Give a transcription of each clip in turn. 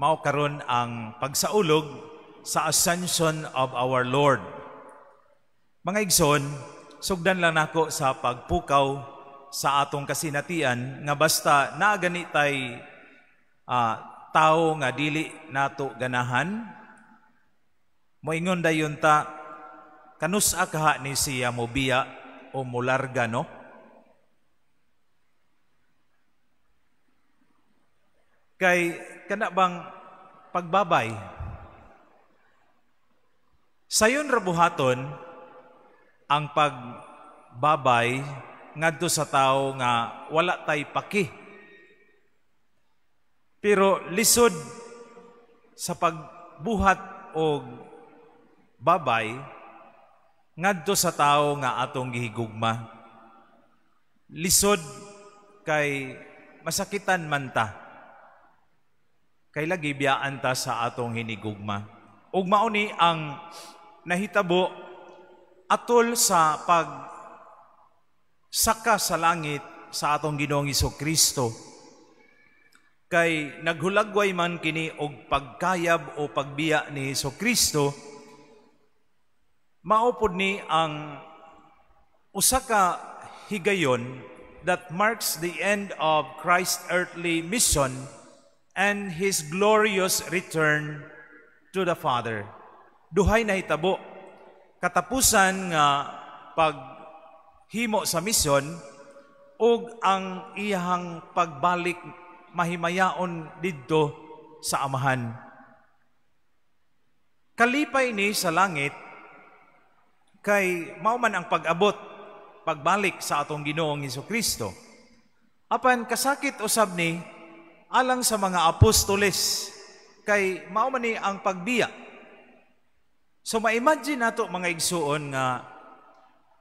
Mao karon ang pagsaulog sa Ascension of our Lord. Mga igsoon, sugdan lang nako sa pagpukaw sa atong kasinatian nga basta naa gani tay tao nga dili nato ganahan, moingon dayon ta, "Kanus-a kaha ni siya mobiya o mularga, no?" Kay kana bang pagbabay? Sayon ra buhaton ang pagbabay ngadto sa tawo nga wala tay paki. Pero lisod sa pagbuhat og babay ngadto sa tawo nga atong gihigugma. Lisod kay masakitan man ta. Kay lagi biyaan ta sa atong hinigugma. Ug mao ni ang nahitabo atol sa pag saka sa langit sa atong Ginoong Kristo. Kay naghulagway man kini og pagkayab o pagbiya ni Kristo, mao pod ni ang usa ka higayon that marks the end of Christ's earthly mission and His glorious return to the Father. Duhay nahitabo: katapusan nga paghimo sa misyon ug ang iyahang pagbalik mahimayaon didto sa Amahan. Kalipay ni sa langit kay mao man ang pag-abot, pagbalik sa atong Ginoong Kristo. Apan kasakit usab ni alang sa mga apostoles kay mao man ni ang pagbiya. So ma-imagine nato, mga igsuon, nga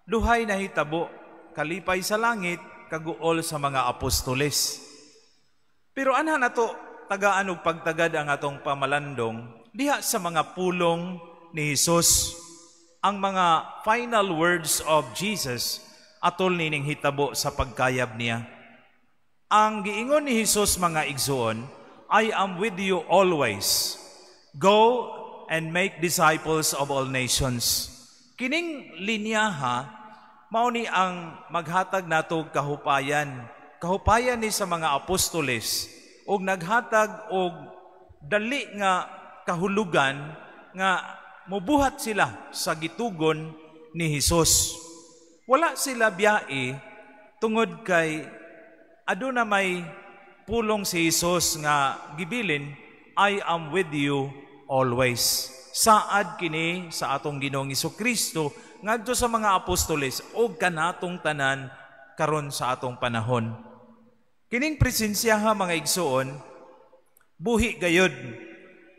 duhay nahitabo: kalipay sa langit, kaguol sa mga apostoles. Pero anha nato tagaan og pagtagad ang atong pamalandong diha sa mga pulong ni Hesus, ang mga final words of Jesus atol nining hitabo sa pagkayab niya. Ang giingon ni Hesus, mga igsuon, "I am with you always. Go and make disciples of all nations." Kining linyaha mao ni ang maghatag nato kahupayan. Kahupayan ni sa mga apostoles og naghatag og dali nga kahulugan nga mubuhat sila sa gitugon ni Hesus. Wala sila biyae tungod kay aduna may pulong si Hesus nga gibilin, "I am with you always." Saad kini sa atong Ginoong Kristo ngadto sa mga apostoles og kanatong tanan karon sa atong panahon. Kining presensyaha, mga igsuon, buhi gayod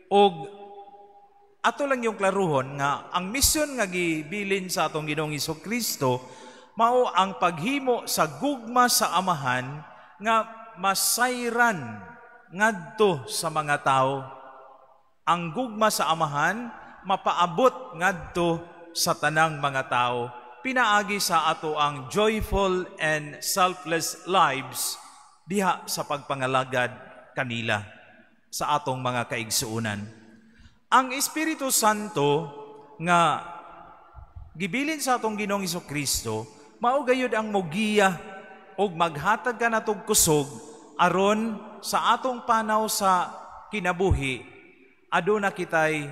og ato lang yung klaruhon nga ang misyon nga gibilin sa atong Ginoong Kristo mao ang paghimo sa gugma sa Amahan nga masayran ngadto sa mga tao. Ang gugma sa Amahan mapaabot ngadto sa tanang mga tao pinaagi sa ato ang joyful and selfless lives diha sa pagpangalagad kanila sa atong mga kaigsuonan. Ang Espiritu Santo nga gibilin sa atong Ginoong Kristo mao gayud ang mogiya og maghatag kanatog kusog aron sa atong panaw sa kinabuhi aduna kitay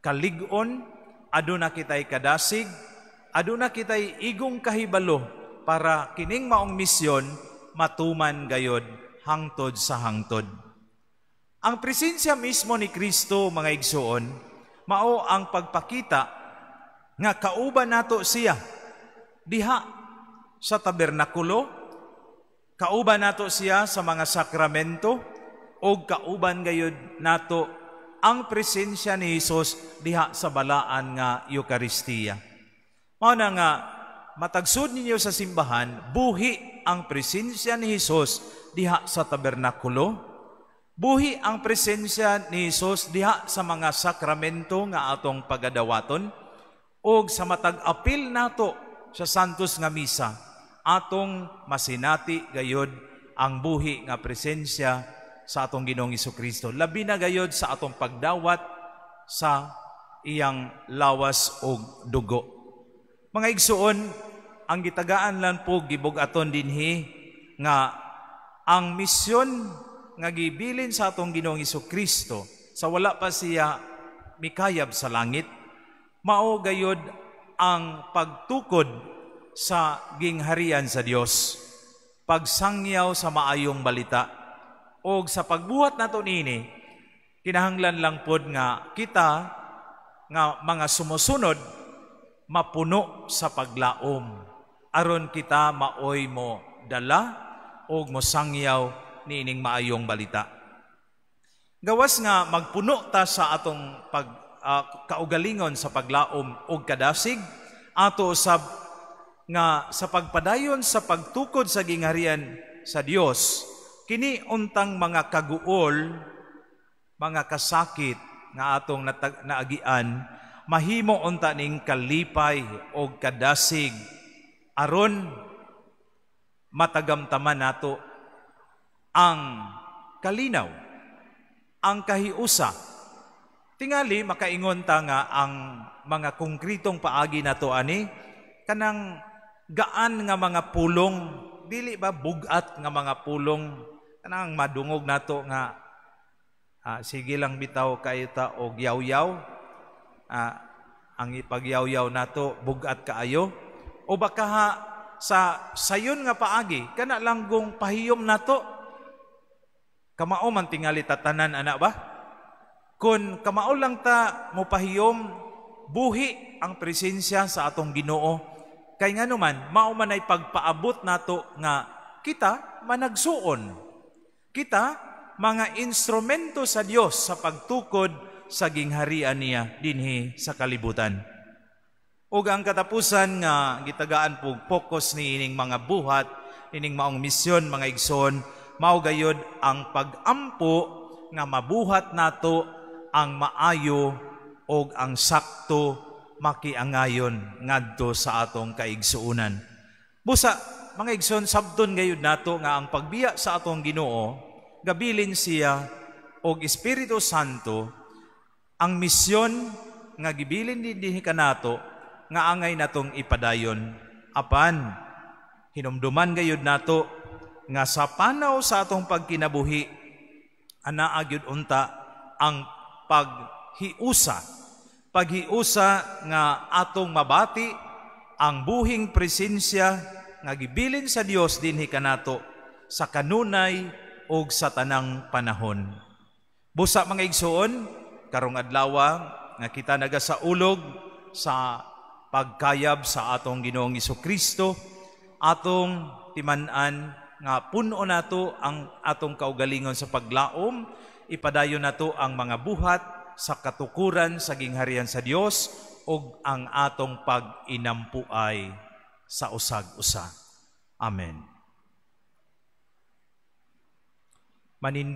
kalig-on, aduna kitay kadasig, aduna kitay igong kahibalo para kining maong misyon matuman gayod hangtod sa hangtod. Ang presensya mismo ni Kristo, mga igsuon, mao ang pagpakita nga kauban nato siya diha sa tabernakulo, kauban nato siya sa mga sakramento, og kauban gayud nato ang presensya ni Hesus diha sa balaan nga Eukaristiya. Mao na nga matagsud ninyo sa simbahan, buhi ang presensya ni Hesus diha sa tabernakulo, buhi ang presensya ni Hesus diha sa mga sakramento nga atong pagadawaton, og sa matag apil nato sa Santos nga Misa, atong masinati gayod ang buhi nga presensya sa atong Ginoong Kristo. Labi na gayod sa atong pagdawat sa iyang lawas ug dugo. Mga igsuon, ang gitagaan lang po gibug-aton dinhi nga ang misyon nga gibilin sa atong Ginoong Kristo sa wala pa siya mikayab sa langit, mao gayod ang pagtukod sa gingharian sa Dios, pagsangyaw sa maayong balita. Og sa pagbuhat nato niini, kinahanglan lang pod nga kita nga mga sumusunod mapuno sa paglaom aron kita maoy mo dala og mosangyaw niining maayong balita. Gawas nga magpuno ta sa atong kaugalingon sa paglaom og kadasig, ato usab nga sa pagpadayon sa pagtukod sa gingharian sa Dios, kini untang mga kaguol, mga kasakit nga atong naagian, mahimo unta ning kalipay og kadasig aron matagamtaman nato ang kalinaw, ang kahiusa. Tingali makaingon ta nga ang mga konkretong paagi nato ani kanang gaan nga mga pulong, dili ba bugat nga mga pulong, kanang madungog nato nga sige lang bitaw kayo ta og yaw-yaw, ang ipagyaw-yaw nato bugat kaayo, o baka ha, sa sayon nga paagi kana langgong pahiyom nato. Kamao man tingali tatanan ana ba? Kun kamao lang ta mopahiyom, buhi ang presensya sa atong Ginoo. Kay nganuman mao man ay pagpaabot nato nga kita managsuon. Kita mga instrumento sa Dios sa pagtukod sa gingharian niya dinhi sa kalibutan. Ug ang katapusan nga gitagaan pug focus niining mga buhat, ining maong misyon, mga igsoon, mao gayod ang pag-ampo nga mabuhat nato ang maayo og ang sakto makiangayon ngadto sa atong kaigsuonan. Busa, mga igsoon, sabton gayud nato nga ang pagbiya sa atong Ginoo, gabilin siya og Espiritu Santo, ang misyon nga gibilin dinhi kanato nga angay natong ipadayon. Apan hinumduman gayud nato nga sa panaw sa atong pagkinabuhi, anaa gyud unta ang paghiusa. Paghiusa nga atong mabati ang buhing presensya nga gibilin sa Dios dinhi kanato sa kanunay ug sa tanang panahon. Busa, mga igsoon, karong adlaw nga kita nagasaulog sa pagkayab sa atong Ginoong Kristo, atong timan-an nga puno nato ang atong kaugalingon sa paglaom, ipadayon nato ang mga buhat sa katukuran sa gingharian sa Dios ug ang atong pag-inampuay sa usag-usa. Amen. Manin